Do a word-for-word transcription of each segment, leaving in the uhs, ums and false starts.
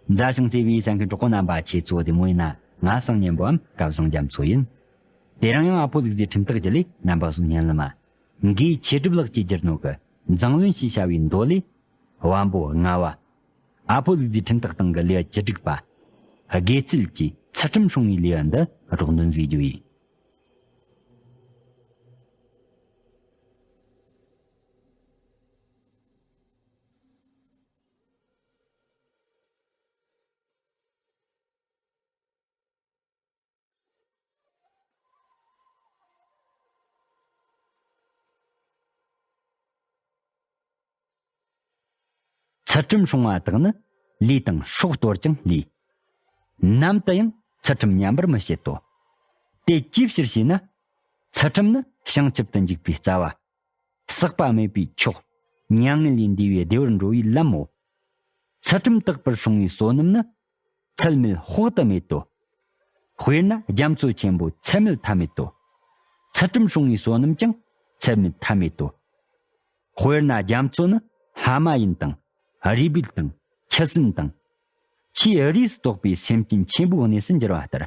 མཛའ་ཞིང་བརྩེ་བའི་གསན་མཁན་གྲོགས་པོ་རྣམ་པ། ཁྱེད་ཚོ་བདེ་མོ་ཡིན་ན། ང་སང་ཉན་པོའམ་སྐལ་བཟང་རྒྱ་མཚོ་ཡིན། དེ་རིང་ཡང་ཨ་ཕོ་ལུག་རྫིའི་ཁྲིམས་ཐག་བརྒྱུད་ལས་རྣམ་པ་ཚོ་སྙན་ལ་མ། འགའི་ཆེ་སྒྲུབ་ལགས་ཀྱིས་བསྒྱུར་ནོ་གི་མཛངས་བླུན་ཞེས་བྱ་བའི་མདོ་ལས། དབང་པོ་ལྔ་བ། ཨ་ཕོ་ལུག་རྫིའི་ཁྲིམས་ཐག་སྟེང་གི་ལེའུ་བཅུ་དྲུག་པ། དགེ་ཚུལ་གྱིས་ཚུལ་ཁྲིམས་སྲུང་བའི་ལེའུ་འདི་སྒྲོག་འདོན་མཛད་རྒྱུ་ཡིན། ཚུལ་ཁྲིམས་སྲུང་བ་དག་ནི་ལུས་དང་སྲོག་གཏོར་ཀྱང་ལུས། ནམ་དུ་ཡང་ཚུལ་ཁྲིམས་ཉམས་པར་མི་བྱེད་དོ། དེ་ཅིའི་ཕྱིར་ཞེ་ན། ཚུལ་ཁྲིམས་ནི་བྱང་ཆུབ་ཏུ་འཇུག་པའི་རྩ་བ། ཟག་པ་མེད་པའི་མཆོག། མྱ་ངན་ལས་འདས་པའི་བདེ་བར་འགྲོ་བའི་ལམ་མོ། ཚུལ་ཁྲིམས་དག་པར་སྲུང་བའི་བསོད་ནམས་ནི། ཚད་མེད་དཔག་ཏུ་མེད་དོ། དཔེར་ན་རྒྱ་མཚོ་ཆེན་པོ་ཚད་མེད་མཐའ་མེད་དོ། ཚུལ་ཁྲིམས་སྲུང་བའི་བསོད་ནམས་ཀྱང་ཚད་མེད་མཐའ་མེད་དོ། དཔེར་ན་རྒྱ་མཚོ་ནི་ལྷ་མ་ཡིན་དང་། རུས་སྦལ་དང་། ཁྱི་སྲིན་དང་། ཆེས་རིས་སུ་གཏོགས་པའི་སེམས་ཅན་ཆེན་པོའི་གནས་སུ་འགྱུར་བ་ལྟར།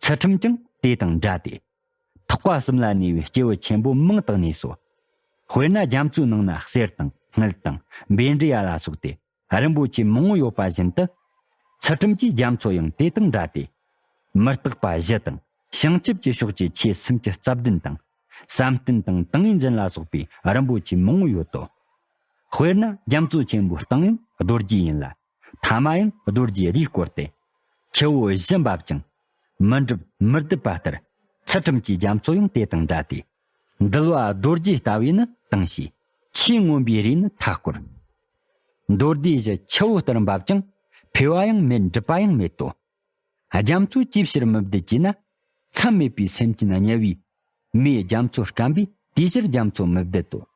ཚུལ་ཁྲིམས་ཀྱང་དེ་དང་འདྲ་སྟེ། ཐེག་པ་གསུམ་ལ་གནས་པའི་སྐྱེ་བོ་ཆེན་པོ་མང་དུ་གནས་སོ། དཔེར་ན་རྒྱ་མཚོའི་ནང་ན་གསེར་དང་དངུལ་དང་བཻ་ཌཱུརྱ་ལ་སོགས་ཏེ་རིན་པོ་ཆེ་མང་བོ་ཡོད་པ་བཞིན་དུ། ཚུལ་ཁྲིམས་ཀྱི་རྒྱ་མཚོ་ཡང་དེ་དང་འདྲ་སྟེ། མི་རྟག་པ་བཞི་དང་བྱང་ཆུབ་ཀྱི་ཕྱོགས་ཀྱི་ཆོས་སུམ་ཅུ་རྩ་བདུན་དང་། བསམ་གཏན་དང་ཏིང་ངེ་འཛིན་ལ་སོགས་པའི་རིན་པོ་ཆེ་མང་བོ་ཡོད་དོ། དཔེར་ན་རྒྱ་མཚོ་ཆེན་པོའི་སྟེང་ཡང་རྡོ་རྗེ་ཡིན་ལ། ཐ་མ་ཡང་རྡོ་རྗེའི་རིས་བསྐོར་ཏེ། ཆུ་བོ་བཞི་འབབ་ཀྱང་། མི་འགྲུབ་མི་སྡུད་པ་ལྟར། ཚུལ་ཁྲིམས་ཀྱི་རྒྱ་མཚོ་ཡང་དེ་དང་འདྲ་སྟེ། འདུལ་བ་རྡོ་རྗེ་ལྟ་བུས་ནི་དྭངས་ཤིང་། ཆོས་མངོན་པའི་རིས་ནི་མཐའ་བསྐོར། མདོ་སྡེ་བཞི་ཆུ་བོ་ལྟར་འབབ་ཀྱང་། འཕེལ་བ་ཡང་མེད། འགྲིབ་པ་ཡང་མེད་དོ། རྒྱ་མཚོ་ཅིའི་ཕྱིར་མི་སྡུད་ཅེ་ན། མཚམས་མེད་པའི་སེམས་ཅན་དམྱལ་བའི་མེས་རྒྱ་མཚོ་སྐམ་པས་དེའི་ཕྱིར་རྒྱ་མཚོ་མི་སྡུད་དོ།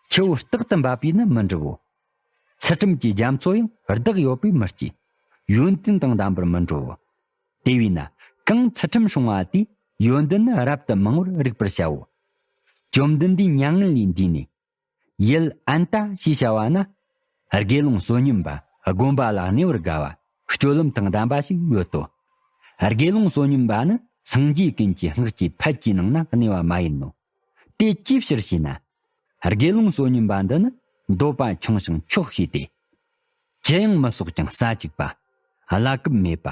ཆུ་བོ་རྟག་ཏུ་འབབ་པས་ནི་མི་འགྲིབ་བོ། ཚུལ་ཁྲིམས་ཀྱི་རྒྱ་མཚོ་ཡང་བདག་ཡོད་པས་མི་སྐྱེ། ཡོན་ཏན་དང་ལྡན་པར་མི་འགྲོ་བོ། དེ་བས་ན་གང་ཚུལ་ཁྲིམས་སྲུང་བ་དེས་ཡོན་ཏན་ནི་རབ་ཏུ་མང་བར་རིག་པར་བྱའོ། བཅོམ་ལྡན་འདས་མྱ་ངན་ལས་འདས་ནས། ཡུལ་ཨན་ཏ་ཞེས་བྱ་བ་ན། དགེ་སློང་བསོད་སྙོམས་པ་དགོན་པ་ལ་གནས་པར་དགའ་བ་སྤྱོད་ལམ་དང་ལྡན་པ་ཞིག་ཡོད་དོ། དགེ་སློང་བསོད་སྙོམས་པ་ནི་སངས་རྒྱས་ཀུན་གྱི་སྔགས་ཀྱི་ཕཊ་ཀྱི་ནང་ན་གནས་པ་མ་ཡིན་ནོ། དེ་ཅིའི་ཕྱིར་ཞེ་ན། དགེ་སློང་བསོད་སྙོམས་པ་འདི་ནི་འདོད་པ་ཆུང་ཞིང་ཆོག་ཤེས་ཏེ། ཅི་ཡང་མི་གསོག་ཀྱང་ས་བཅུག་པ། བླ་གབ་མེད་པ།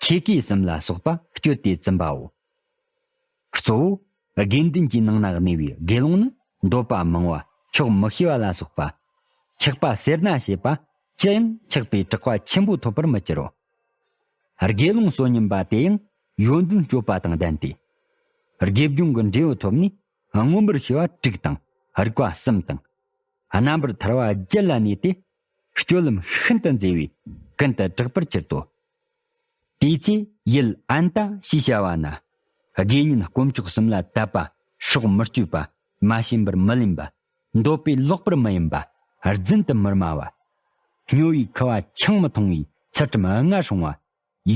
ཆོས་གོས་གསུམ་ལ་སོགས་པ་སྤྱོད་དེ་བཙུན་པའོ། གཙོ་བོ་དགེ་འདུན་གྱི་ནང་ན་གནས་པའི་དགེ་སློང་ནི་འདོད་པ་མང་བ་ཆོག་མི་ཤེས་པ་ལ་སོགས་པ། ཆགས་པ་སེར་སྣ་བྱེད་པ་ཅི་ཡང་ཆགས་པའི་དྲེགས་པ་ཆེན་པོ་ཐོབ་པར་མི་འགྱུར་རོ། དགེ་སློང་བསོད་སྙོམས་པ་དེ་ཡང་ཡོན་ཏན་སྤྱོད་པ་དང་ལྡན་ཏེ། དགེ་སྦྱོང་གི་འབྲས་བུ་ཐོབ་ནས་མངོན་པར་ཤེས་པ་དྲུག་དང་རིག་པ་གསུམ་དང་། རྣམ་པར་ཐར་པ་བརྒྱད་ལ་གནས་ཏེ། སྤྱོད་ལམ་ཤིན་ཏུ་མཛེས་པས་ཀུན་ཏུ་དྲེགས་པར་གྱུར་ཏོ། དེའི་ཚེ་ཡུལ་ཨན་ཏ་ཞེས་བྱ་བ་ན། དགེ་བསྙེན་དཀོན་མཆོག་གསུམ་ལ་དད་པ། སྲོག་མི་གཅོད་པ། མ་བྱིན་པར་མི་ལེན་པ། འདོད་པས་ལོག་པར་མི་ཡེངས་པ། རྫུན་དུ་མི་སྨྲ་བ། སྨྱོ་བའི་ཁུ་བ་ཆང་མི་འཐུང་བའི་ཚུལ་ཁྲིམས་ལྔ་སྲུང་བ།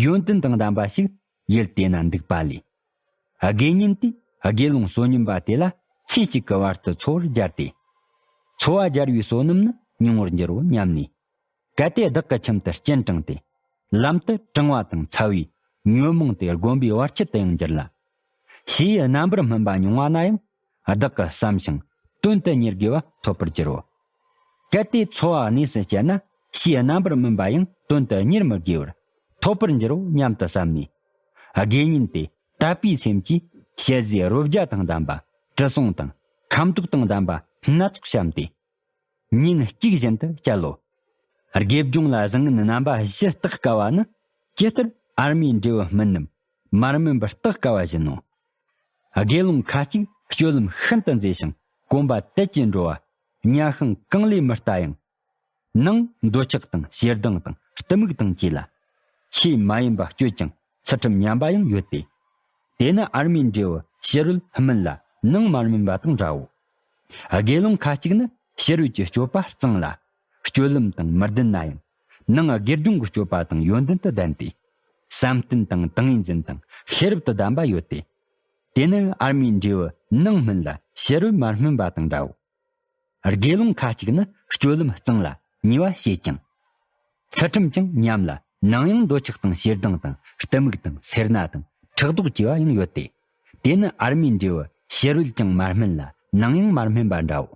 ཡོན་ཏན་དང་ལྡན་པ་ཞིག་ཡུལ་དེ་ན་འདུག་པ་ལས། དགེ་བསྙེན་དེས་དགེ་སློང་བསོད་སྙོམས་པ་དེ་ལ་ཚེ་གཅིག་གི་བར་དུ་འཚོ་བར་སྦྱར་ཏེ། འཚོ་བ་སྦྱར་བའི་བསོད་ནམས་ནི་ཉུང་བར་འགྱུར་རོ་སྙམ་ནས། གལ་ཏེ་བདག་གི་ཁྱིམ་དུ་སྤྱན་དྲངས་ཏེ། ལམ་དུ་དྲང་བ་དང་འཚལ་བས་ཉོན་མོངས་ཏེ་སྒོམ་པའི་བར་ཆད་དུ་ཡང་འགྱུར་ལ། ཕྱིའི་རྣམ་པར་སྨིན་པ་མྱོང་བ་ན་ཡང་བདག་གིས་བསམ་ཞིང་དོན་དུ་གཉེར་དགོས་པ་ཐོབ་པར་འགྱུར་རོ། གལ་ཏེ་འཚོ་བ་གནས་སུ་བཅད་ན་ཕྱིའི་རྣམ་པར་སྨིན་པ་ཡང་དོན་དུ་གཉེར་མི་དགོས་པར་ཐོབ་པར་འགྱུར་རོ་སྙམ་དུ་བསམས་ནས། དགེ་བསྙེན་དེ་དད་པའི་སེམས་ཀྱིས་ཞལ་ཟས་རོ་བརྒྱ་དང་ལྡན་པ། དྲི་བསུང་དང་ཁ་མདོག་དང་ལྡན་པ་སྣ་ཚོགས་བཤམས་ཏེ། ཉིན་གཅིག་བཞིན་དུ་བསྐྱལ་ལོ། དགེ་སྦྱོང་ལ་བཟང་ངན་རྣམ་པ་བཞི་བརྟག་དཀའ་བ་ནི། ཇི་ལྟར་ཨར་མའི་འབྲས་བུ་སྨིན་ནམ་མར་སྨིན་པར་བརྟག་དཀའ་བ་བཞིན་ནོ། དགེ་སློང་ཁ་ཅིག་སྤྱོད་ལམ་ཤིན་ཏུ་མཛེས་ཤིང་གོམ་པ་དལ་གྱིས་འགྲོ་བ། ཉལ་ཤིང་གང་ལས་མི་ལྟ་ཡང་། ནང་འདོད་ཆགས་དང་ཞེ་སྡང་དང་གཏི་མུག་དང་བཅས་ལ། ཆོས་མ་ཡིན་པ་སྤྱོད་ཅིང་ཚུལ་ཁྲིམས་ཉམས་པ་ཡང་ཡོད་དེ། དེ་ནི་ཨར་མའི་འབྲས་བུ་ཕྱི་རོལ་སྨིན་ལ་ནང་མ་སྨིན་པ་དང་འདྲའོ། དགེ་སློང་ཁ་ཅིག་ནི་ཕྱི་རོལ་གྱི་སྤྱོད་པ་གཙང་ལ། སྤྱོད་ལམ་དང་མི་ལྡན་ན་ཡང་། ནང་དགེ་སྦྱོང་གི་སྤྱོད་པ་དང་ཡོན་ཏན་དུ་ལྡན་ཏེ། བསམ་གཏན་དང་ཏིང་ངེ་འཛིན་དང་ཤེས་རབ་ཏུ་ལྡན་པ་ཡོད་དེ། དེ་ནི་ཨར་མའི་འབྲས་བུ་ནང་སྨིན་ལ་ཕྱི་རོལ་མ་སྨིན་པ་དང་འདྲའོ། དགེ་སློང་ཁ་ཅིག་ནི་སྤྱོད་ལམ་གཙང་ལ་ཉེས་པ་བྱེད་ཅིང་། ཚུལ་ཁྲིམས་ཀྱང་ཉམས་ལ་ ནང་ཡང་འདོད་ཆགས་དང་ཞེ་སྡང་དང་གཏི་མུག་དང་སེར་སྣ་དང་ཕྲག་དོག་བཅས་པ་ཡང་ཡོད་དེ། དེ་ནི་ཨར་མའི་འབྲས་བུ་ཕྱི་རོལ་ཀྱང་མ་སྨིན་ལ་ནང་ཡང་མ་སྨིན་པ་འདྲའོ།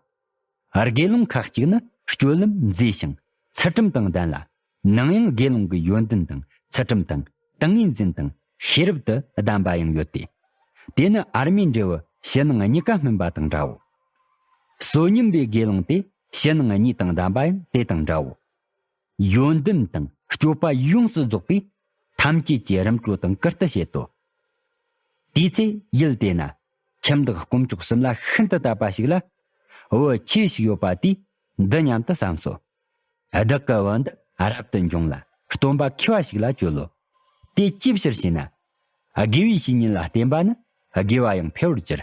དགེ་སློང་ཁ་ཅིག་ནི་སྤྱོད་ལམ་མཛེས་ཤིང་ཚུལ་ཁྲིམས་དང་ལྡན་ལ། ནང་ཡང་དགེ་སློང་གི་ཡོན་ཏན་དང་ཚུལ་ཁྲིམས་དང་ཏིང་ངེ་འཛིན་དང་ཤེས་རབ་ཏུ་ལྡན་པ་ཡང་ཡོད་དེ། དེ་ནི་ཨར་མའི་འབྲས་བུ་ཕྱི་ནང་གཉིས་ཀ་སྨིན་པ་དང་འདྲའོ། བསོད་སྙོམས་པའི་དགེ་སློང་དེ་ཕྱི་ནང་གཉིས་དང་ལྡན་པ་ཡང་དེ་དང་འདྲའོ། ཡོན་ཏན་དང་སྤྱོད་པ་ཡོངས་སུ་རྫོགས་པས་ཐམས་ཅད་ཀྱི་རིམ་གྲོ་དང་བཀུར་སྟི་བྱེད་དོ། དེའི་ཚེ་ཡུལ་དེ་ན་ཁྱིམ་བདག་དཀོན་མཆོག་གསུམ་ལ་ཤིན་ཏུ་དད་པ་ཞིག་ལ། བུ་ཆེ་ཞིག་ཡོད་པ་དེས་འདི་སྙམ་དུ་བསམས་སོ། བདག་གི་བུ་འདི་རབ་ཏུ་འབྱུང་ལ་སྟོན་པ་མཁས་པ་ཞིག་ལ་བཅོལ་ལོ། དེ་ཅིའི་ཕྱིར་ཞེ་ན། དགེ་བའི་བཤེས་གཉེན་ལ་བརྟེན་པ་ནི་དགེ་བ་ཡང་འཕེལ་བར་འགྱུར།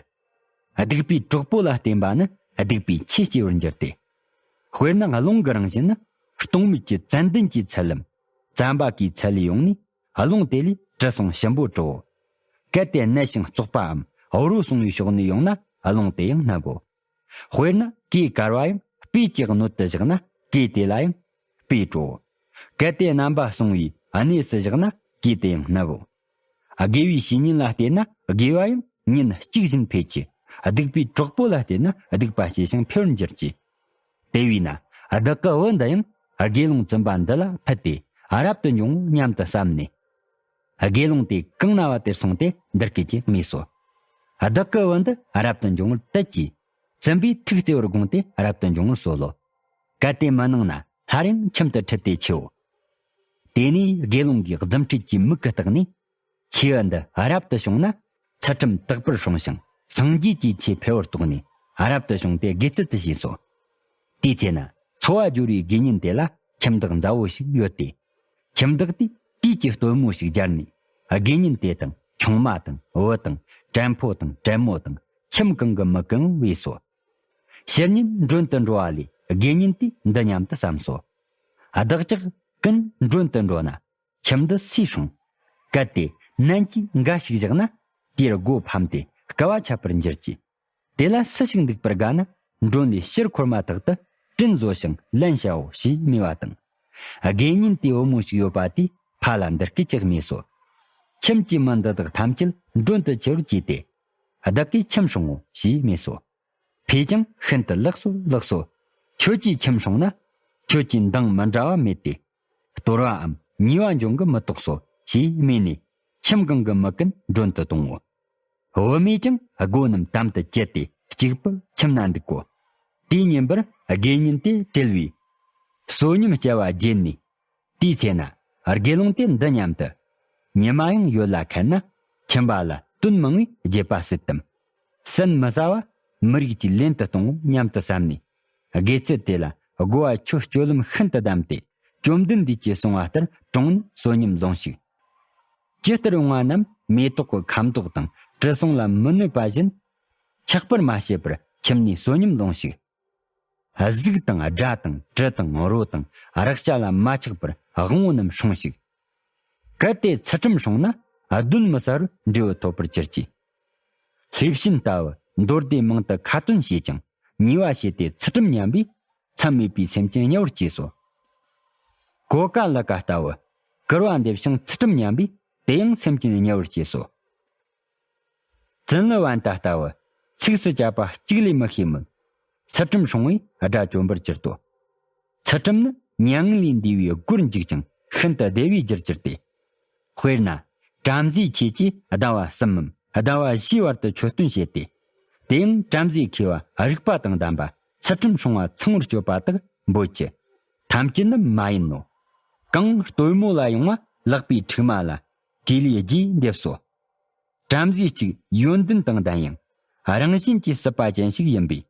སྡིག་པའི་གྲོགས་པོ་ལ་བརྟེན་པ་ནི་སྡིག་པའི་ཆོས་སྐྱེ་བར་འགྱུར་ཏེ། དཔེར་ན་རླུང་གི་རང་བཞིན་ནི་སྟོང་མེད་ཀྱི་ཙན་དན་གྱི་ཚད་ལམ། ཙམ་པ་གི་ཚད་ལས་ཡོང་ནས་རླུང་དེ་ལས་དྲི་བསུང་ཞིམ་པོ་བྲོའོ། གལ་ཏེ་ནད་ཞིང་བཙོག་པའམ་རོ་བསྲུང་བའི་ཕྱོགས་ནས་ཡོང་ན་རླུང་དེ་ཡང་སྣབ་བོ། དཔེར་ན་གོས་དཀར་བ་ཡང་སྤོས་ཀྱི་སྣོད་དུ་བཞག་ན་གོས་དེ་ལ་ཡང་སྤོས་བྲོའོ། གལ་ཏེ་རྣམ་པ་བསྲུང་བའི་གནས་སུ་བཞག་ན་གོས་དེ་ཡང་སྣབ་བོ། དགེ་བའི་བཤེས་གཉེན་ལ་བརྟེན་ན་དགེ་བ་ཡང་ཉིན་གཅིག་བཞིན་འཕེལ་གྱི། སྡིག་པའི་གྲོགས་པོ་ལ་བརྟེན་ན་སྡིག་པ་སྐྱེ་ཞིང་འཕེལ་བར་འགྱུར་གྱི། དེ་བས་ན་བདག་གི་བུ་འདི་ཡང་དགེ་སློང་བཙུན་པ་འདི་ལ་ཕུལ་ཏེ་རབ་ཏུ་འབྱུང་ངོ་སྙམ་དུ་བསམས་ནས། དགེ་སློང་དེ་གང་ན་བ་དེར་སོང་སྟེ་འདི་སྐད་ཅེས་སྨྲས་སོ། བདག་གི་བུ་འདི་རབ་ཏུ་འབྱུང་བར་དད་ཀྱིས། བཙུན་པས་ཐུགས་བརྩེ་བར་དགོངས་ཏེ་རབ་ཏུ་འབྱུང་བར་གསོལ་ལོ། གལ་ཏེ་མི་གནང་ན་སླར་ཡང་ཁྱིམ་དུ་ཁྲིད་དེ་མཆིའོ། དེ་ནས་དགེ་སློང་གིས་རྫུ་འཕྲུལ་གྱི་མིག་གིས་བརྟགས་ནས། ཁྱེའུ་འདི་རབ་ཏུ་བྱུང་ན་ཚུལ་ཁྲིམས་དག་པར་སྲུང་ཞིང་སངས་རྒྱས་ཀྱི་ཆོས་འཕེལ་བར་རྟོགས་ནས་རབ་ཏུ་བྱུང་སྟེ་དགེ་ཚུལ་དུ་བྱས་སོ། དེའི་ཚེ་ན་འཚོ་བ་སྦྱོར་བའི་དགེ་བསྙེན་དེ་ལ་ཁྱིམ་བདག་མཛའ་བོ་ཞིག་ཡོད་དེ། ཁྱིམ་བདག་དེས་དུས་ཀྱི་སྟོན་མོ་ཞིག་སྦྱར་ནས་དགེ་བསྙེན་དེ་དང་ཆུང་མ་དང་བུ་དང་བྲན་ཕོ་དང་བྲན་མོ་དང་ཁྱིམ་གང་གི་མི་ཀུན་བོས་སོ། ཕྱི་ཉིན་མགྲོན་དུ་འགྲོ་བ་ལས་དགེ་བསྙེན་དེས་འདི་སྙམ་དུ་བསམས་སོ། བདག་ཅག་ཀུན་མགྲོན་དུ་འགྲོ་ན། ཁྱིམ་འདི་སུས་སྲུང་། གལ་ཏེ་ནན་གྱིས་འགའ་ཞིག་བཞག་ན། དེར་སྒོ་ཕམ་སྟེ་བསྐལ་བ་ཁྱབ་པར་འགྱུར་གྱི། དེ་ལ་སུ་ཞིག་འདུག་པར་དགའ་ན། མགྲོན་ལས་ཕྱིར་འཁོར་མ་ཐག་ཏུ་སྤྲིན་བཟོ་ཞིང་ལན་བྱའོ་ཞེས་སྨྲས་པ་དང་། དགེ་བསྙེན་དེའི་བུ་མོ་ཞིག་ཡོད་པ་དེས་ཕ་ལ་འདི་སྐད་ཅེས་སྨྲས་སོ། ཁྱིམ་གྱི་མི་འདི་དག་ཐམས་ཅད་མགྲོན་དུ་ཁྱེར་བར་གྱིས་ཏེ། བདག་གིས་ཁྱིམ་སྲུང་ངོ་ཞེས་སྨྲས་སོ། ཕས་ཀྱང་ཤིན་ཏུ་ལེགས་སོ་ལེགས་སོ། ཁྱོད་ཀྱིས་ཁྱིམ་སྲུང་ན། ཁྱོད་ཀྱི་མདངས་མི་འདྲ་བ་མེད་དེ། སྟོར་བའམ་ཉེས་པ་འབྱུང་གི་མི་དོགས་སོ་ཞེས་སྨྲས་ནས། ཁྱིམ་གང་གི་མི་ཀུན་མགྲོན་དུ་གཏོང་ངོ་། བུད་མེད་ཀྱང་སྒོ་རྣམས་དམ་དུ་བཅད་དེ་གཅིག་པུར་ཁྱིམ་ན་འདུག་གོ། དེའི་ཉིན་པར་དགེ་བསྙེན་དེ་བྲེལ་བས། བསོད་སྙོམས་བསྐྱལ་བ་བརྗེད་ནས། དེའི་ཚེ་ན་དགེ་སློང་དེ་འདི་སྙམ་དུ། ཉི་མ་ཡང་ཡོད་ལ་མཁན་ན། ཁྱིམ་པ་ལ་དོན་མང་བས་བརྗེད་པ་སྲིད་དམ། སྲན་མི་ཟ་བ་མི་རིགས་ཀྱི་ལེན་དུ་གཏོང་ངོ་སྙམ་དུ་བསམས་ནས། དགེ་ཚུལ་དེ་ལ་བསྒོ་བ་ཆོས་སྤྱོད་ལམ་ཤིན་ཏུ་བསྡམས་ཏེ། བཅོམ་ལྡན་འདས་ཀྱིས་གསུངས་པ་ལྟར་དྲུང་ནས་བསོད་སྙོམས་ལོངས་ཤིག་ཇི་ལྟར་འོང་བ་རྣམས་མེ་ཏོག་གི་ཁ་མདོག་དང་དྲི་བསུང་ལ་མི་གནོད་པ་བཞིན། ཆགས་པར་མ་བྱེད་པར་ཁྱིམ་ནས་བསོད་སྙོམས་ལོངས་ཤིག་གཟུགས་དང་སྒྲ་དང་དྲི་དང་རོ་དང་རེག་བྱ་ལ་མ་ཆགས་པར་དབང་པོ་རྣམས་སྲུངས་ཤིག་གལ་ཏེ་ཚུལ་ཁྲིམས་སྲུང་ན་གདོན་མི་ཟ་བར་འབྲས་བུ་ཐོབ་པར་གྱུར་ཅིག་ལྷས་བྱིན་ལྟ་བུ་མདོ་སྡེ་མང་དུ་ཁ་ཏོན་བྱས་ཀྱང་ཉེས་པ་བྱས་ཏེ་ཚུལ་ཁྲིམས་ཉམས་པས་མཚམས་མེད་པའི་སེམས་ཅན་དམྱལ་བར་སྐྱེས་སོ། ཀོ་ཀ་ལི་ཀ་ལྟ་བུ་དཀར་བ་འདེབས་ཤིང་ཚུལ་ཁྲིམས་ཉམས་པས་དེ་ཡང་སེམས་ཅན་དམྱལ་བར་སྐྱེས་སོ། ཙིན་ལི་ཝན་ཏ་ལྟ་བུ་ཚིགས་སུ་བཅད་པ་གཅིག་ལས་མི་ཤེས་མོད། ཚུལ་ཁྲིམས་སྲུང་བས་དགྲ་བཅོམ་པར་གྱུར་ཏོ། ཚུལ་ཁྲིམས་ནི་མྱ་ངན་ལས་འདས་པའི་སྒོར་འཇུག་ཅིང་ཤིན་ཏུ་བདེ་བའི་རྒྱུར་གྱུར་ཏེ། དཔེར་ན། བྲམ་ཟེ་ཁྱེད་ཀྱིས་ཟླ་བ་གསུམ་མམ་ཟླ་བ་བཞིའི་བར་དུ་མཆོད་སྟོན་བྱེད་དེ། དེ་ཡང་བྲམ་ཟེ་མཁས་པ་རིག་པ་དང་ལྡན་པ་ཚུལ་ཁྲིམས་སྲུང་བ་ཚང་བར་སྤྱོད་པ་དག་འབོད་ཀྱི། ཐམས་ཅད་ནི་མ་ཡིན་ནོ། གང་སྟོན་མོ་ལ་ཡོང་བ་ལག་པའི་ཕྲུག་མ་ལ་གུས་ལུས་རྗེས་འདེབས་སོ། བྲམ་ཟེ་གཅིག་ཡོན་ཏན་དང་ལྡན་ཡང་རང་བཞིན་གྱིས་སྲིད་པ་ཅན་ཞིག་ཡིན་པས།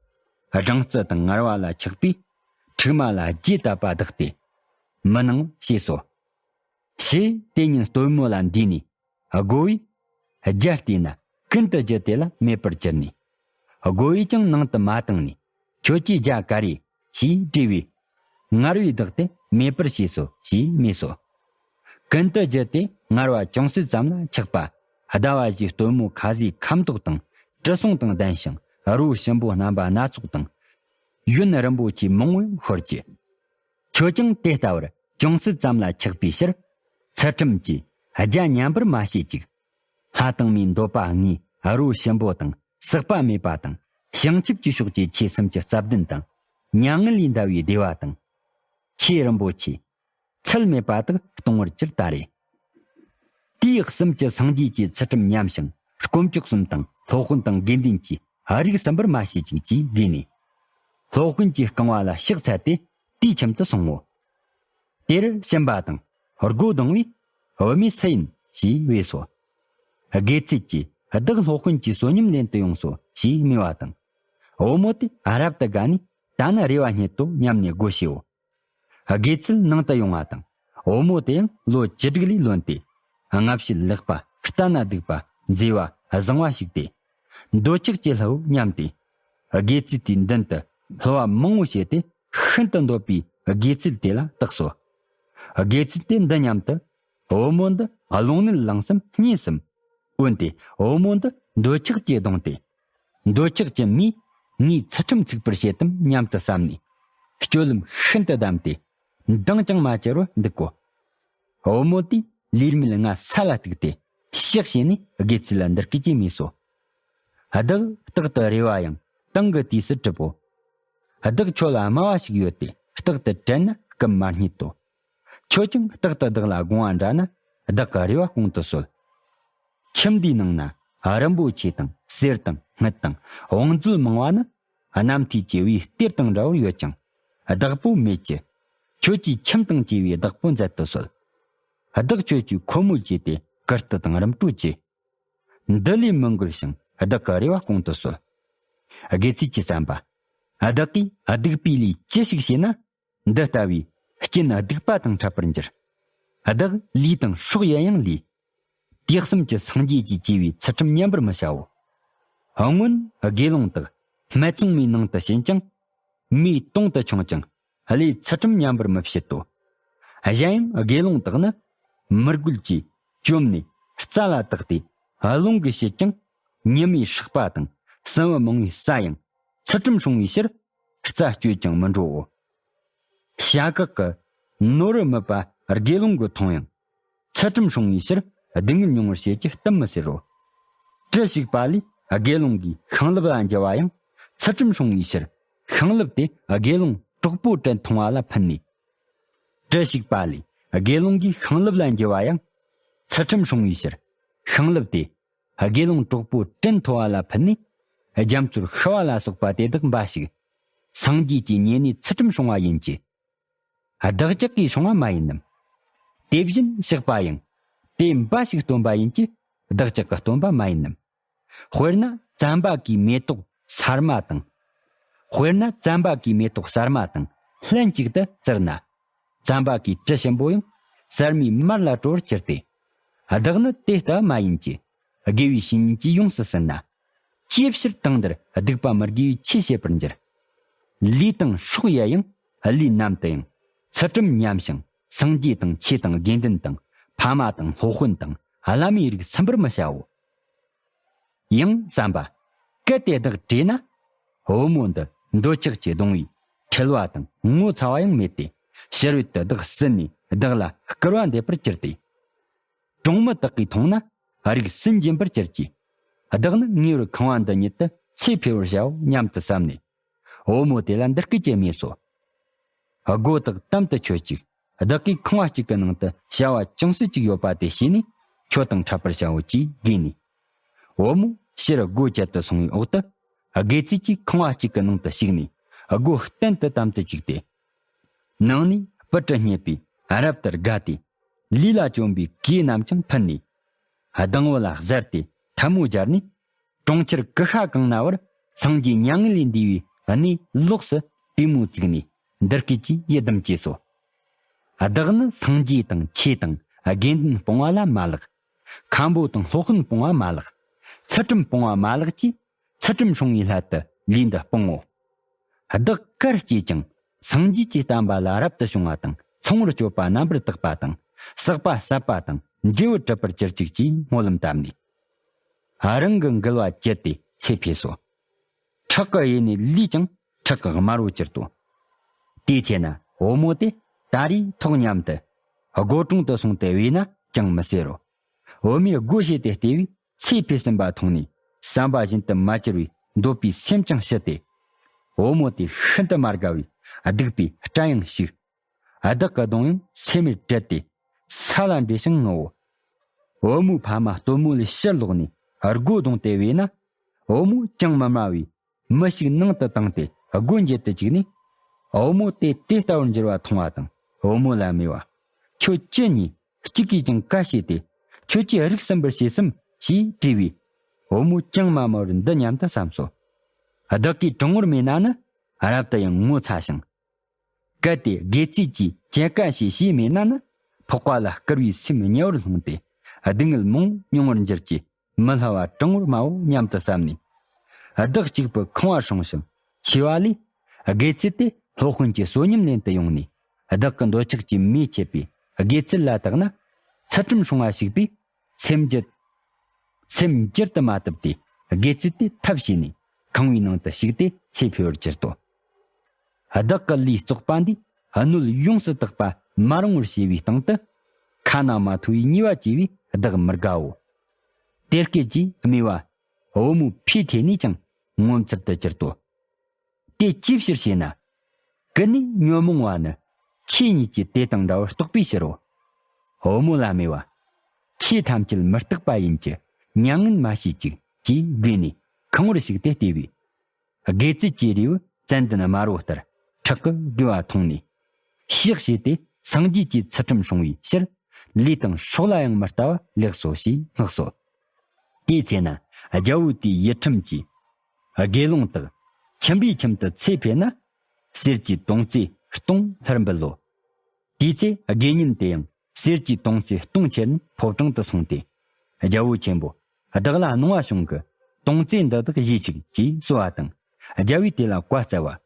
སྦྲང་རྩི་དང་ངར་བ་ལ་ཆགས་པས་ཕྲུག་མ་ལ་རྒྱས་བཏབ་པ་བདག་སྟེ། མི་གནང་ཞེས་སོ། ཞེས་དེ་ཉིད་སྟོན་མོ་ལ་འདུས་ནས་བསྒོ་བས། རྒྱ་བལྟས་ན་ཀུན་ཏུ་རྒྱུ་དེ་ལ་མེད་པར་གྱུར་ནས། བསྒོ་བས་ཀྱང་ནང་དུ་མ་བཏང་ནས། ཁྱོད་ཀྱི་རྒྱ་ག་རེ་ཞེས་དྲིས་པས། ངར་བས་བདག་དེ་མེད་པར་བྱས་སོ་ཞེས་སྨྲས་སོ། ཀུན་ཏུ་རྒྱུ་དེ་ངར་བ་ཅུང་ཟད་ཙམ་ལ་ཆགས་པ། ཟླ་བ་བཞིའི་སྟོན་མོ་ཁ་ཟས་ཁ་མདོག་དང་དྲི་བསུང་དང་ལྡན་ཞིང་རོ་ཞིམ་པོ་རྣམ་པ་སྣ་ཚོགས་དང་། ཡོན་རིན་པོ་ཆེ་མང་བོས་ཤོར་གྱི། ཁྱོད་ཀྱང་དེ་ལྟ་བུར་ཅུང་ཟད་ཙམ་ལ་ཆགས་པའི་ཕྱིར། ཚུལ་ཁྲིམས་ཀྱིས་རྒྱ་ཉམས་པར་མ་བྱེད་ཅིག། ལྷ་དང་མིའི་འདོད་པ་དངོས་རོ་ཞིམ་པོ་དང་ཟག་པ་མེད་པ་དང་བྱང་ཆུབ་ཀྱི་ཕྱོགས་ཀྱི་ཆོས་སུམ་ཅུ་རྩ་བདུན་དང་མྱ་ངན་ལས་འདའ་བའི་བདེ་བ་དང་། ཆོས་རིན་པོ་ཆེ། ཚད་མེད་པ་དག་གཏོང་བར་གྱུར་ཏ་རེ། དེའི་གསུམ་གྱི་སངས་རྒྱས་ཀྱི་ཚུལ་ཁྲིམས་ཉམས་ཤིང་དཀོན་མཆོག་གསུམ་དང་སློབ་དཔོན་དང་དགེ་འདུན་གྱིས་རིགས་ཟིན་པར་མ་བྱེད་ཅིག་ཅེས་བགོས་ནས། སློབ་དཔོན་གྱིས་རྐང་བ་ལ་ཕྱག་འཚལ་ཏེ་དེའི་ཁྱིམ་དུ་སོང་ངོ་། དེར་ཕྱིན་པ་དང་སྒོ་བརྡུང་བས། བུད་མེད་སུ་ཡིན་ཞེས་བས་སོ། དགེ་ཚུལ་གྱིས་བདག་སློབ་དཔོན་གྱི་བསོད་སྙོམས་ལེན་དུ་ཡོང་སོ་ཞེས་སྨྲས་པ་དང་། བུ་མོ་དེ་རབ་ཏུ་དགའ་ནས་ད་ནི་རེ་བ་རྙེད་དོ་སྙམ་ནས་སྒོ་ཕྱེའོ། དགེ་ཚུལ་ནང་དུ་ཡོང་བ་དང་བུ་མོ་དེ་ཡང་ལོ་བཅུ་དྲུག་ལས་ལོན་ཏེ། སྔ་ཕྱི་ལེགས་པ་ལྟ་ན་སྡུག་པ་མཛེས་པ་བཟང་བ་ཞིག་སྟེ། འདོད་ཆགས་ཀྱི་ལྷའོ་སྙམ་སྟེ། དགེ་ཚུལ་དེའི་མདུན་དུ་བསླུ་བ་མང་བོ་བྱས་ཏེ་ཤིན་ཏུ་འདོད་པའི་དགེ་ཚུལ་དེ་ལ་བཏགས་སོ། དགེ་ཚུལ་དེ་འདི་སྙམ་དུ། བུ་མོ་འདི་རླུང་ནད་ལངས་སམ་རྙེད་སམ། འོན་ཏེ་བུ་མོ་འདི་འདོད་ཆགས་ཀྱིས་གདུང་སྟེ། འདོད་ཆགས་ཀྱི་མིས་ངའི་ཚུལ་ཁྲིམས་ཚུགས་པར་བྱེད་དམ་སྙམ་དུ་བསམ་ནས། སྤྱོད་ལམ་ཤིན་ཏུ་བདམས་ཏེ། འདང་ཀྱང་མ་བྱེད་རུ་འདུག་གོ། བུ་མོ་དེས་ལུས་མེད་ང་ས་ལ་གཏུགས་ཏེ་ཕྱག་བྱས་ནས་དགེ་ཚུལ་ལ་འདི་སྐད་ཅེས་སྨྲས་སོ། བདག་རྟག་ཏུ་རེ་བ་ཡང་དང་གི་དུས་སུ་གྲུབ་བོ། བདག་ཁྱོད་ལ་སྨྲ་བ་ཞིག་ཡོད་དེ་རྟག་ཏུ་དྲན་ན་སྐུ་མ་རྙེད་དོ། ཁྱོད་ཀྱང་རྟག་ཏུ་བདག་ལ་དགོངས་པ་འདྲ་ན་བདག་གི་རེ་བ་སྐོང་དུ་གསོལ། ཁྱིམ་འདིའི་ནང་ན་རིན་པོ་ཆེ་དང་གསེར་དང་དངུལ་དང་བང་མཛོད་མང་བ་ནི་གནམ་ཐེལ་གྱི་བུའི་གཏེར་དང་འདྲ་བར་ཡོད་ཀྱང་བདག་པོ་མེད་ཀྱི། ཁྱོད་ཀྱིས་ཁྱིམ་དང་བཅས་པའི་བདག་པོ་མཛད་དུ་གསོལ། བདག་ཁྱོད་ཀྱིས་ཁོ་མོ་བཅས་ཏེ་བཀུར་སྟི་དང་རིམ་གྲོ་བྱེད། འདི་ལས་མི་འགུལ་ཞིང་བདག་གི་རེ་བ་སྐོང་དུ་གསོལ། དགེ་ཚུལ་གྱིས་བསམ་པ། བདག་གིས་སྡིག་པའི་ལས་ཅི་ཞིག་བྱས་ན། འདི་ལྟ་བུའི་རྐྱེན་སྡིག་པ་དང་འཕྲད་པར་འགྱུར། བདག་ལུས་དང་སྲོག་ཡིན་ཡང་ལུས། དུས་གསུམ་གྱི་སངས་རྒྱས་ཀྱིས་བཅས་པའི་ཚུལ་ཁྲིམས་ཉམས་པར་མི་བྱའོ། སྔོན་དགེ་སློང་དག་སྨད་འཚོང་མའི་ནང་དུ་ཕྱིན་ཀྱང་། མིའི་དོང་དུ་མཆོངས་ཀྱང་བློས་ཚུལ་ཁྲིམས་ཉམས་པར་མི་བྱེད་དོ། གཞན་ཡང་དགེ་སློང་དག་ནི་མི་རྒོད་ཀྱིས་བཅོམ་ནས་རྩྭ་ལ་བཏགས་ཏེ་རླུང་གིས་བྱེད་ཀྱང་ཉི་མའི་ཧྲག་པ་དང་སྲིན་བུ་མང་བའི་ས་ཡང་ཚུལ་ཁྲིམས་སྲུང་བའི་ཕྱིར་རྩྭ་གཅོད་ཀྱང་མི་འགྲོའོ། བྱ་གག་གི་ནོར་བུ་མིད་པ་དགེ་སློང་གིས་མཐོང་ཡང་། ཚུལ་ཁྲིམས་སྲུང་བའི་ཕྱིར་སྡུག་བསྔལ་མྱོང་བར་བྱེད་ཀྱི་གཏམ་མི་ཟེར་རོ། གྲི་ཞིག་པ་ལས་དགེ་སློང་གིས་ཤིང་ལེབ་ལ་འགྱུར་བ་ཡང་ཚུལ་ཁྲིམས་སྲུང་བའི་ཕྱིར་ཤིང་ལེབ་དེ་དགེ་སློང་གྲོགས་པོ་བྲན་མཐོང་བ་ལ་ཕུལ་ནས། གྲི་ཞིག་པ་ལས་དགེ་སློང་གིས་ཤིང་ལེབ་ལ་འགྱུར་བ་ཡང་ཚུལ་ཁྲིམས་སྲུང་བའི་ཕྱིར་ཤིང་ལེབ་དེ་དགེ་སློང་གྲོགས་པོ་བྲན་མཐོ་བ་ལ་ཕུལ་ནས། རྒྱ་མཚོར་ཤི་བ་ལ་སོགས་པ་དེ་དག་འབའ་ཞིག་སངས་རྒྱས་ཀྱི་ཉེ་གནས་ཚུལ་ཁྲིམས་སྲུང་བ་ཡིན་གྱི། བདག་ཅག་གིས་བྱུང་བ་མ་ཡིན་ནམ། དེ་བཞིན་གཤེགས་པ་ཡང་དེ་འབའ་ཞིག་སྟོན་པ་ཡིན་གྱི། བདག་ཅག་གིས་སྟོན་པ་མ་ཡིན་ནམ། དཔེར་ན་ཙམ་པ་གིས་མེ་ཏོག་སར་མ་དང་། དཔེར་ན་ཙམ་པ་གིས་མེ་ཏོག་སར་མ་དང་ལྷན་ཅིག་ཏུ་བཙིར་ན། ཙམ་པ་གིས་གྲི་ཞིམ་པོ་ཡང་སར་མའི་མར་ལ་བྲོ་བར་གྱུར་ཏེ། བདག་ནི་དེ་ལྟ་བུ་མ་ཡིན་གྱི། དགེ་བའི་བཤེས་གཉེན་གྱིས་ཡོངས་སུ་ཟིན་ན། ཅིའི་ཕྱིར་དེང་འདིར་སྡིག་པ་མི་དགེ་བའི་ཆོས་བྱེད་པར་འགྱུར། ལུས་དང་སྲོག་ཡལ་ཡང་ལུས་ནམ་དུ་ཡང་ཚུལ་ཁྲིམས་ཉམས་ཤིང་སངས་རྒྱས་དང་ཆོས་དང་དགེ་འདུན་དང་ཕ་མ་དང་སློབ་དཔོན་དང་བླ་མའི་རིགས་ཟིན་པར་མི་བྱའོ། ཡང་བསམ་པ། གལ་ཏེ་བདག་བྲོས་ན། བུ་མོ་འདི་འདོད་ཆགས་ཀྱིས་གདུང་བའི་འཁྲུལ་བ་དང་ངོ་ཚ་བ་ཡང་མེད་དེ། ཕྱི་རོལ་དུ་བདག་ཟིན་ནས་བདག་ལ་སྐུར་བ་འདེབས་པར་གྱུར་ཏེ། གྲོང་མི་དག་གིས་མཐོང་ན་རིགས་སུན་འབྱིན་པར་གྱུར་གྱི། བདག་ནི་ངེས་པར་ཁང་བ་འདི་ཉིད་དུ་ཚེ་འཕོས་པར་བྱའོ་སྙམ་དུ་བསམས་ནས། བུ་མོ་དེ་ལ་འདི་སྐད་ཅེས་སྨྲས་སོ། སྒོ་དག་དམ་དུ་ཆོད་ཅིག། བདག་གིས་ཁང་བ་གཅིག་གི་ནང་དུ་བྱ་བ་ཅུང་ཟད་ཅིག་ཡོད་པ་དེ་བྱས་ནས་ཁྱོད་དང་འཕྲད་པར་བྱའོ་ཅེས་བགོས་ནས། བུ་མོ་ཕྱིར་སྒོ་བཅད་དུ་སོང་བའི་འོག་ཏུ། དགེ་ཚུལ་གྱིས་ཁང་བ་གཅིག་གི་ནང་དུ་ཞུགས་ནས་སྒོ་གཏན་དུ་དམ་དུ་བཅུག་སྟེ། ནང་ནས་སྤུ་གྲི་རྙེད་པས་རབ་ཏུ་དགའ་སྟེ། ལུས་ལ་གྱོན་པའི་གོས་རྣམས་ཀྱང་ཕུད་ནས། སྡང་བུ་ལ་གཟར་ཏེ་ཐལ་མོ་སྦྱར་ནས། གྲོང་ཁྱེར་ཀུ་ཤ་གང་ན་བར་སངས་རྒྱས་མྱ་ངན་ལས་འདས་པའི་གནས་ལོགས་སུ་པུས་མོ་བཙུགས་ནས་འདི་སྐད་ཀྱིས་ཡི་དམ་བཅས་སོ། བདག་ནི་སངས་རྒྱས་དང་ཆོས་དང་དགེ་འདུན་སྤོང་བ་ལ་མ་ལགས། མཁན་པོ་དང་སློབ་དཔོན་སྤོང་བ་མ་ལགས། ཚུལ་ཁྲིམས་སྤོང་བ་མ་ལགས་ཀྱིས་ཚུལ་ཁྲིམས་སྲུང་བའི་སླད་དུ་ལུས་འདི་སྤོང་ངོ་། བདག་གར་སྐྱེས་ཀྱང་སངས་རྒྱས་ཀྱི་བསྟན་པ་ལ་རབ་ཏུ་བྱུང་བ་དང་ཚངས་པར་སྤྱོད་པ་རྣམ་པར་དག་པ་དང་ཟག་པ་ཟད་པ་དང་འབྲས་བུ་གྲུབ་པར་གྱུར་ཅིག་ཅེས་སྨོན་ལམ་བཏབ་ནས། རང་གི་མགུལ་བ་བཅད་དེ་ཚེ་འཕོས་སོ། ཁྲག་གི་གཡས་ནས་ལུས་ཀྱང་ཁྲག་གི་དམར་བོ་གྱུར་ཏོ། དེའི་ཚེ་ན་བུ་མོ་དེ་ད་རེས་ཐོག་མཉམ་དུ། སྒོ་དྲུང་དུ་སོང་སྟེ་བོས་ན་ཅང་མི་སྲེད་རོ། བུ་མོས་སྒོ་ཕྱེ་སྟེ་བལྟས་པས་ཚེ་འཕོས་ཟིན་པ་མཐོང་ནས་བསམ་པ་བཞིན་དུ་མ་གྱུར་བའི་འདོད་པའི་སེམས་ཀྱང་ཞི་སྟེ། བུ་མོ་དེ་ཤིན་ཏུ་མ་དགའ་བས་སྡིག་པའི་སྐྲ་ཡང་ཞིག་བདག་གི་གདོང་ཡང་སེན་མོས་བྲད་དེ་ས་ལ་འབྲད་ཞིང་ངུའོ། བུ་མོའི་ཕ་མ་སྟོན་མོ་ལས་ཕྱིར་ལོག་ནས་སྒོ་བརྡུངས་ཏེ་བོས་ན། བུ་མོ་ཅང་མི་སྨྲ་བས་མི་ཞིག་ནང་དུ་བཏང་སྟེ་སྒོ་འབྱེད་དུ་བཅུག་ནས། བུ་མོ་དེ་དེ་ལྟ་བུར་འགྱུར་བ་མཐོང་བ་དང་བུ་མོ་ལ་སྨྲས་པ། ཁྱོད་ཅི་ཉོས། གཅིག་གིས་ཀྱང་ག་བྱས་ཏེ། ཁྱོད་ཀྱིས་རིགས་ཟིན་པར་བྱས་སམ་ཞེས་དྲིས་པས། བུ་མོ་ཅང་མ་སྨྲ་བར་འདི་སྙམ་དུ་བསམས་སོ། བདག་གིས་གྲང་ངར་མེད་ན་ནི་རབ་ཏུ་ཡང་ངོ་ཚ་ཞིང་། གལ་ཏེ་དགེ་ཚུལ་གྱིས་ཅི་ག་བྱས་ཞེས་སྨྲས་ན་ནི་ཕོག་པ་ལ་སྐུར་བའི་སེམས་དམྱལ་བར་ལྷུང་སྟེ་སྡུག་བསྔལ་མང་མྱོང་བར་འགྱུར་གྱི། མི་སླ་བ་གྲང་བར་སྨྲའོ་སྙམ་དུ་བསམས་ནས། བདག་གཅིག་པུ་ཁང་བ་སྲུང་ཞིང་འཆི་བ་ལས། དགེ་ཚུལ་དེ་སློབ་དཔོན་གྱི་བསོད་སྙོམས་ལེན་དུ་ཡོང་ནས། བདག་གི་འདོད་ཆགས་ཀྱི་མེས་ཁྱེར་བའི་དགེ་ཚུལ་ལ་བརྟགས་ན། ཚུལ་ཁྲིམས་སྲུང་བ་ཞིག་པས་སེམས་འགྱུར། སེམས་འགྱུར་དུ་མ་བཏུབ་སྟེ། དགེ་ཚུལ་དེ་ཐབས་བྱས་ནས་ཁང་བའི་ནང་དུ་ཞུགས་ཏེ་ཚེ་འཕོས་པར་གྱུར་ཏོ། བདག་གི་ལུས་བཙོག་པ་འདིས་སྣོད་ཡོངས་སུ་དག་པ་མ་རུང་བར་བྱས་པའི་སྟེང་དུ། ཁ་ན་མ་ཐོ་བའི་ཉེས་པ་བཅས་པས་བདག་མི་དགའོ། དེ་སྐད་ཅེས་སྨྲས་པ། བུ་མོའི་ཕོས་ཐོས་ནས་ཀྱང་ངོ་མཚར་དུ་གྱུར་ཏོ། དེ་ཅིའི་ཕྱིར་ཞེ་ན། ཀུན་ནས་ཉོན་མོངས་པ་ནི། ཆོས་ཉིད་ཀྱི་དེ་དང་འདྲ་བར་རྟོགས་པའི་ཕྱིར་རོ། བུ་མོ་ལ་སྨྲས་པ། ཆོས་ཐམས་ཅད་མི་རྟག་པ་ཡིན་གྱི། མྱ་ངན་མ་བྱེད་ཅིག་ཅེས་བསྒོས་ནས་ཁང་བར་ཞུགས་ཏེ་བལྟས་པས། དགེ་ཚུལ་གྱི་རིའུ་ཙན་དན་དམར་པོ་ལྟར་ཁྲག་གིས་བསྒོས་པ་མཐོང་ནས། ཕྱག་བྱས་ཏེ་སངས་རྒྱས་ཀྱི་ཚུལ་ཁྲིམས་སྲུང་བའི་ཕྱིར། ལུས་དང་སྲོག་ལ་ཡང་མི་ལྟ་བ་ལེགས་སོ་ཞེས་བསྔགས་སོ། དེའི་ཚེ་ན་རྒྱལ་པོ་དེའི་ཡུལ་ཁྲིམས་ཀྱིས། དགེ་སློང་དག་ཁྱིམ་པའི་ཁྱིམ་དུ་ཚེ་འཕོས་ན། གསེར་གྱི་དོང་ཙེ་སྟོང་ལྷར་འབུལ་ལོ། དེའི་ཚེ་དགེ་བསྙེན་དེ་ཡང་གསེར་གྱི་དོང་ཙེ་སྟོང་ཁྱེར་ནས་ཕོ་བྲང་དུ་སོང་སྟེ། རྒྱལ་པོ་ཆེན་པོ། བདག་ལ་གནང་བ་བྱུང་གི། དོང་ཙེ་འདི་དག་བཞེས་ཅིག་ཅེས་གསོལ་བ་དང་། རྒྱལ་པོས་དེ་ལ་བཀའ་སྩལ་བ།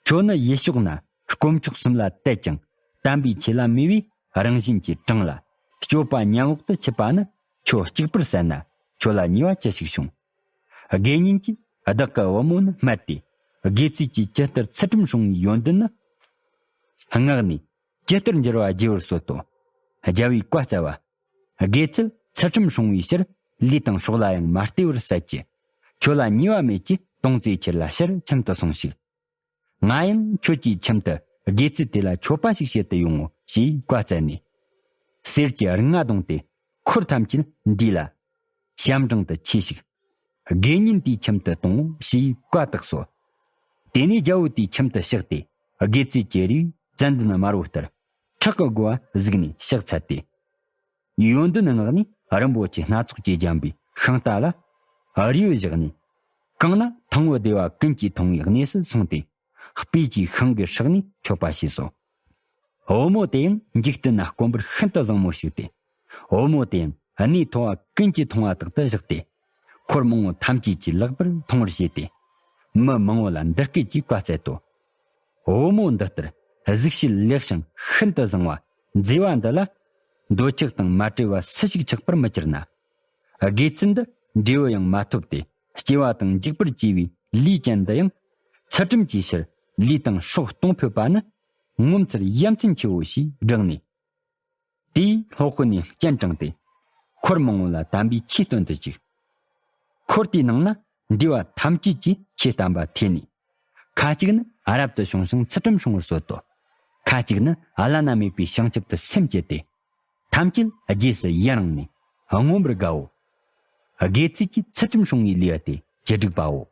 ཁྱོད་ནི་ཡུལ་ཕྱོགས་ན་དཀོན་མཆོག་གསུམ་ལ་དད་ཅིང་། དམ་པའི་ཆོས་ལ་མོས་པའི་རང་བཞིན་གྱིས་དྲང་ལ། སྤྱོད་པ་ཉམས་འོག་ཏུ་ཆུད་པ་ནི། ཁྱོད་གཅིག་པུར་གསལ་ན། ཁྱོད་ལ་ཉེས་པ་ཅི་ཞིག་བྱུང་། དགེ་བསྙེན་གྱིས་བདག་གི་བུ་མོ་ནི་སྨད་དེ། དགེ་ཚུལ་གྱིས་ཇི་ལྟར་ཚུལ་ཁྲིམས་སྲུང་བའི་ཡོན་ཏན་ནི། བསྔགས་ནས། ཇི་ལྟར་འགྱུར་བ་རྒྱས་པར་གསོལ་ཏོ། རྒྱལ་པོས་བཀའ་སྩལ་བ། དགེ་ཚུལ་ཚུལ་ཁྲིམས་སྲུང་བའི་ཕྱིར། ལུས་དང་སྲོག་ལ་ཡང་མ་ལྟོས་པར་བསད་ཀྱི། ཁྱོད་ལ་ཉེས་པ་མེད་ཀྱི། དོང་ཙེ་ཁྱེར་ལ་ཕྱིར་ཁྱིམ་དུ་སོང་ཞིག་ང་ཡང་ཁྱོད་ཀྱི་ཁྱིམ་དུ་དགེ་ཚུལ་དེ་ལ་མཆོད་པ་ཞིག་བྱེད་དུ་ཡོང་ངོ་ཞེས་བཀའ་སྩལ་ནས། གསེར་གྱི་རིགས་ལྔ་བརྡུངས་ཏེ་འཁོར་ཐམས་ཅད་འདུས་ལ། ཞབས་འབྲིང་དུ་ཆས་ཤིག་དགེ་བསྙེན་དེའི་ཁྱིམ་དུ་གཏོང་ཞེས་བཀའ་བཏགས་སོ། དེ་ནས་རྒྱལ་པོ་དེའི་ཁྱིམ་དུ་གཤེགས་ཏེ་དགེ་ཚུལ་གྱི་རིགས་ཙན་དན་དམར་པོ་ལྟར་ཁྲག་གི་སྒོ་བ་གཟུགས་ནས་གཤེགས་ཚར་ཏེ། ཡོན་ཏན་མངགས་ནས་རིན་པོ་ཆེ་སྣ་ཚོགས་ཀྱིས་བརྒྱན་པའི་ཤིང་རྟ་ལ་རིའུ་བཞག་ནས། གང་ན་ཐང་བུ་བདེ་བ་ཀུན་གྱིས་འཐུང་བའི་གནས་སུ་སོང་སྟེ། སྤོས་ཀྱི་ཤིང་གི་སྲེག་ནས་མཆོད་པ་བྱས་སོ། བུ་མོ་དེ་ཡང་འཇིག་རྟེན་ན་དཀོན་པར་ཤིན་ཏུ་བཟང་མོ་ཞིག་སྟེ། བུ་མོ་དེ་ཡང་གནས་མཐོ་བ་ཀུན་གྱིས་མཐོང་བ་དག་ཏུ་བཞག་སྟེ། འཁོར་མང་པོ་ཐམས་ཅད་ཀྱིས་ལེགས་པར་མཐོང་བར་བྱས་ཏེ། མི་མང་པོ་ལ་འདི་སྐད་ཀྱིས་བཀའ་སྩལ་ཏོ། བུ་མོ་འདི་ལྟར་གཟུགས་བྱད་ལེགས་ཤིང་ཤིན་ཏུ་བཟང་བ་མཛེས་པ་འདི་ལ། འདོད་ཆགས་དང་མ་བྲལ་བ་སུ་ཞིག་ཆགས་པར་མི་གྱུར་ན། དགེ་ཚུལ་འདི་འབྲས་བུ་ཡང་མ་ཐོབ་སྟེ་སྐྱེ་བ་དང་འཇིག་པར་བྱེད་པའི་ལས་ཅན་འདི་ཡང་། ཚུལ་ཁྲིམས་ཀྱི་ཕྱིར་ལུས་དང་སྲོག་གཏོང་ཕོད་པ་ནི། ངོ་མཚར་ཡ་མཚན་ཆེ་བོ་ཞེས་བསྒྲགས་ནས། དེས་སློབ་དཔོན་ནས་སྤྱན་དྲངས་ཏེ། འཁོར་མང་པོ་ལ་དམ་པའི་ཆོས་སྟོན་དུ་བཅུག་འཁོར་དེའི་ནང་ན་འདུས་པ་ཐམས་ཅད་ཀྱིས་ཆོས་བསྟན་པ་ཐོས་ནས། ཁ་ཅིག་ནི་རབ་ཏུ་བྱུང་ཞིང་ཚུལ་ཁྲིམས་སྲུང་བར་གསོལ་ཏོ། ཁ་ཅིག་ནི་བླ་ན་མེད་པའི་བྱང་ཆུབ་ཏུ་སེམས་བསྐྱེད་དེ། ཐམས་ཅད་རྗེས་སུ་ཡི་རང་ནས་མངོན་པར་དགའོ། དགེ་ཚུལ་གྱིས་ཚུལ་ཁྲིམས་སྲུང་བའི་ལེའུ་སྟེ་བཅུ་དྲུག་པའོ།